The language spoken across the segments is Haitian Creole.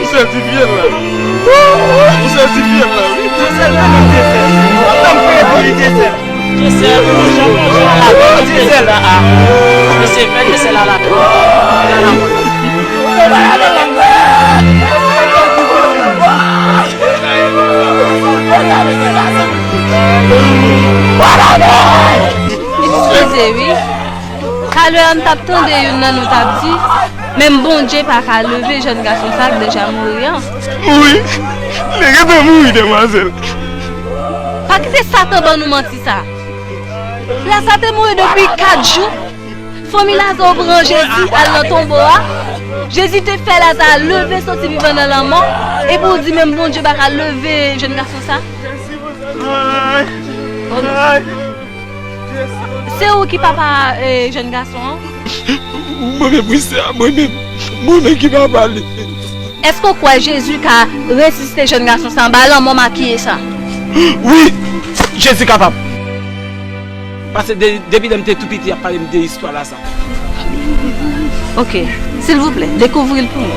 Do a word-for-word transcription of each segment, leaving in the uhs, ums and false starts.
Ou sètifye l la. Ou sètifye l la, wi. Dyesèl, vini Dyesèl. Tanpri, vini Dyesèl. Dyesèl, Bondye, Bondye, ala Dyesèl la, a. Mesye, fè Dyesèl ala. Ala. Eskize, wi. Talè a m t ap tande youn nan nou t ap di, menm Bondye pa ka leve jèn gason sa k deja mouri an. Mouri? Li gentan mouri, demwazèl. Pa kite Satan ban nou manti sa. Lazare te mouri depi kat jou. Fanmi Lazare pran Jezi al nan tonbo a. Jezi te fè Lazare leve soti vivan nan lanmò. Epi w di menm Bondye pa ka leve jèn gason sa? Oh non. Se ou ki papa, eh, jèn gason an? Mwen menm, wi, sè a, mwen menm. Mwen menm ki papa li. Èske w kwè Jezi ka resisite jèn gason sa anba lanmò makiye sa? Wi, Jezi kapab. Paske de, depi lè m te tou piti, y ap pale m de istwa Laza. Ok, silvouplè, dekouvri l pou mwen.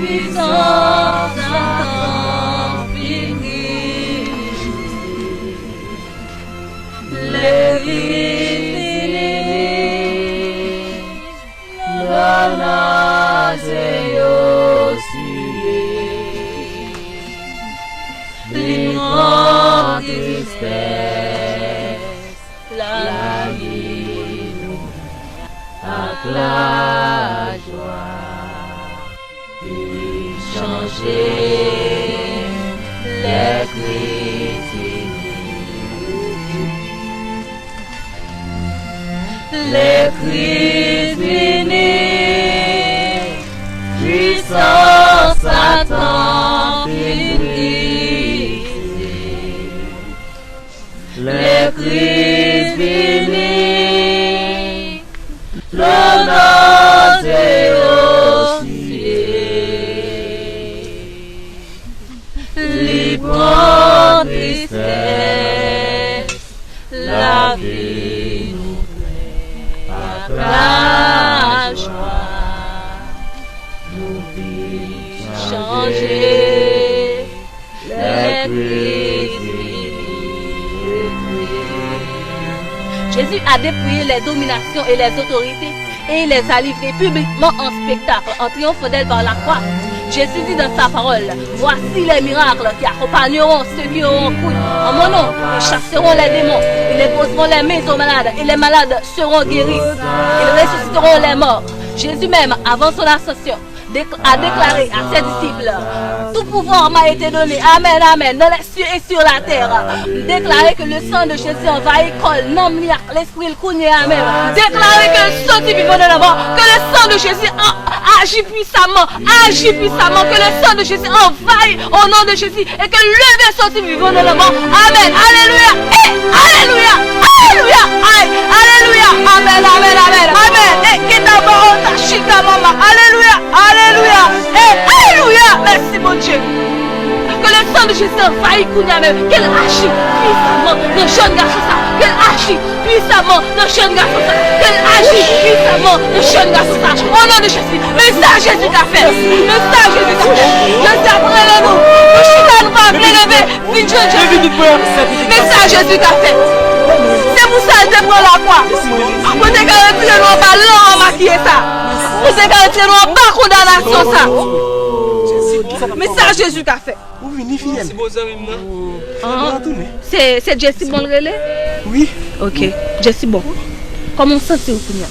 Pisans Satan fini. Legliz vini. Lònaze yo siye. Li pran tristès lavi nou ak lajwa. Li chanje lè Kris vini. Lè Kris vini, pisans Satan fin brize. Lè Kris vini, lònaze yo siye. Li pran tristès lavi nou plen ak lajwa. Nou vi chanje lè Kris vini. Jésus a dépouillé les dominations et les autorités et il les a livrés publiquement en spectacle, en triomphant d'elles par la croix. Jésus dit dans sa parole, voici les miracles qui accompagneront ceux qui auront cru en mon nom. Ils chasseront les démons, ils imposeront les mains aux malades et les malades seront guéris. Ils ressusciteront les morts. Jésus même, avant son ascension, Décl- a déclaré à ses disciples, tout pouvoir m'a été donné, amen, amen, dans les cieux et sur la terre. M deklare ke le sang de Jésus anvayi kò l, nanm li ak lespri l kounye a menm. Deklare ke l soti vivan nan lanmò, ke le sang de Jésus a- aji puissamment, aji puissamment, ke le sang de Jésus anvayi au nom de Jésus. E ke leve soti vivan nan lanmò. Amen. Alelouya. E alelouya. Alelouya. Ay. Alelouya. Amen. Amen. Amen. Amen. E kita ba ota shika mama. Alelouya. Alelouya. E alelouya. Mèsi Bondye. Ke le sang de Jésus anvayi kounye a menm. Ke l aji puissamment nan jèn gason sa. Ke l aji puissamment nan jèn gason sa. Ke l aji puissamment nan jèn gason sa. O non de Jezi. Men sa Jezi ka fè. Men sa Jezi ka fè. Jezi ap rele nou. Nou chita nou pa vle leve. Vin jwenn Jezi. Men sa Jezi ka fè. Se pou sa l te pran lakwa. Pou te ka retire nou anba lanmò makiye sa. Pou te ka retire nou anba kondanasyon sa. Men sa Jezi ka fè. Ou vini, fidèl. Mèsi, bon zanmi m nan. Mwen retounen. Se, se Jesse Bon l rele? Wi. Ok. Jesse Bon. Kòman w santi w kounye a?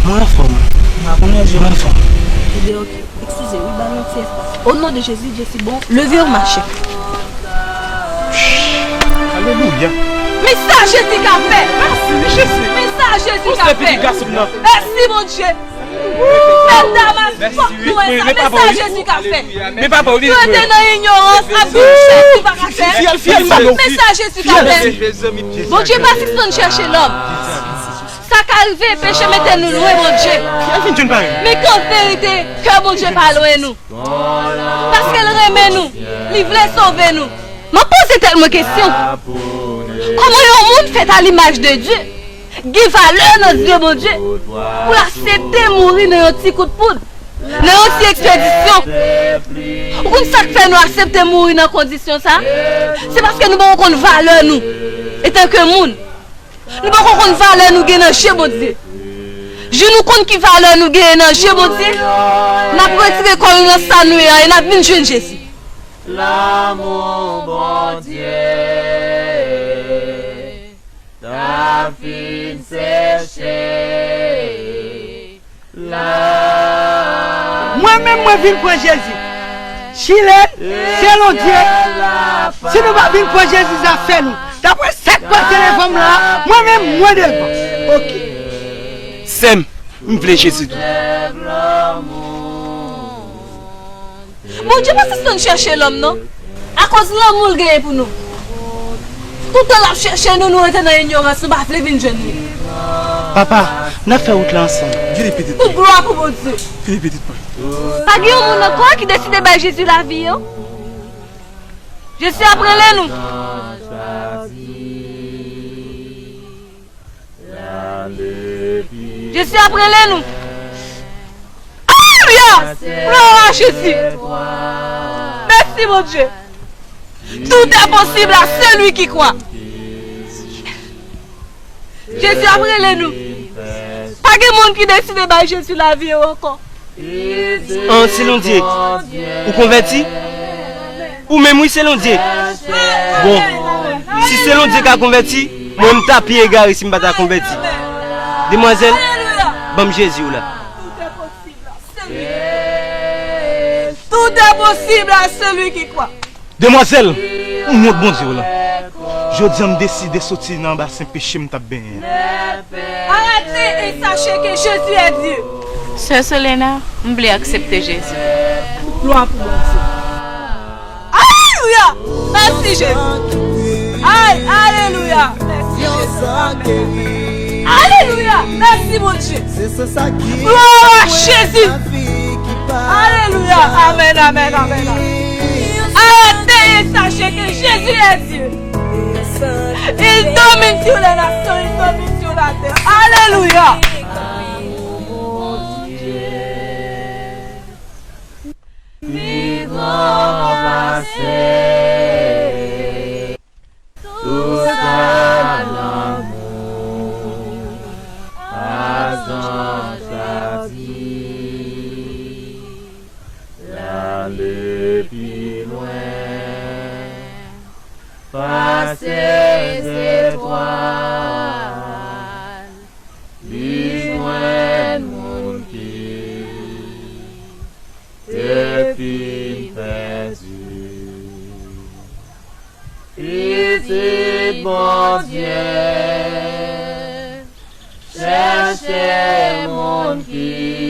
Mwen anfòm. Mwen anfòm. Ebyen, ok. Eskize, wi, ba m yon ti espas. O non de Jezi, Jesse Bon, leve w mache. Alelouya. Men sa Jezi ka fè. Mèsi, Jezi. Men sa Jezi ka fè. Ou se pitit gason m nan. Mèsi, Bondye. Mèt Damas, fòk nou wè sa. Men sa Jezi ka fè. Men papa, ou vin. Nou rete nan inyorans, ap di Jezi pa ka fè. Men sa Jezi ka fè. Bondye pa sispann chèche lòm. Sa ka rive, peche mete nou lwen Bondye. Men an verite, kè Bondye pa lwen nou. Paske l renmen nou, li vle sove nou. M ap poze tèt mwen kesyon. Kòman yon moun fèt a limaj de Dye gen valè nan zye Bondye pou l aksepte mouri nan yon ti kout poud, nan yon ti ekspedisyon? Ou konn sa k fè nou aksepte mouri nan kondisyon sa? Se paske nou poko konn valè nou etanke moun. Nou poko konn valè nou gen nan je Bondye. Jou nou konn ki valè nou genyen nan je Bondye, n ap retire kò nou nan sa nou ye a e n ap vin jwenn Jezi. Lanmou Bondye ta fin seche la. Mwen menm, mwen vin pran Jezi. Chile, selon Dye, si nou pa vin pran Jezi, zafè nou. Daprè sa k pase devan m la, mwen menm, mwen devan. Ok. Sè m, m vle Jezi tou. Bondye pa sispann chèche lòm, non. Akoz lanmou l genyen pou nou. Toutan l ap chèche nou, nou rete nan inyorans, nou pa vle vin jwenn li. Papa, n ap fè wout la ansanm. Vini, pitit mwen. Tout glwa pou Bondye. Vini, pitit mwen. Pa gen yon moun ankò ki deside bay Jezi lavi yo? Jezi ap rele nou. Jezi ap rele nou. Alelouya! Glwa a Jezi! Mèsi, Bondye! Tout est possible à celui qui croit. Jezi ap rele nou. Pa gen moun ki deside bay Jezi lavi yo ankò. An, selon Dye, ou konvèti? Ou menm, wi, selon Dye. Bon, si selon Dye ka konvèti, mwen, m ta pi egare si m pa ta konvèti. Demwazèl, ban m Jezi w la. Tout est possible à celui qui croit. Demwazèl, m wont Bondye w lan. Jodi a, m deside soti nan basen peche m t ap benyen an. Arrêtez et sachez que Jésus est Dieu. Sè Solena, m vle aksepte Jezi. Glwa pou Bondye. Alelouya! Mèsi, Jezi. Ay, alelouya! Mèsi, Jezi. Amèn. Alelouya! Mèsi, Bondye. Glwa a Jezi. Alelouya! Amèn, amèn, amèn, amèn. Arrêtez et sachez que Jésus est Dieu. Il domine sur les nations, il domine sur la terre. Alelouya! Pi gran pase tout sa lanmou, pa zanj la di, l ale pi lwen pase zetwal, pi lwen Chè moun ki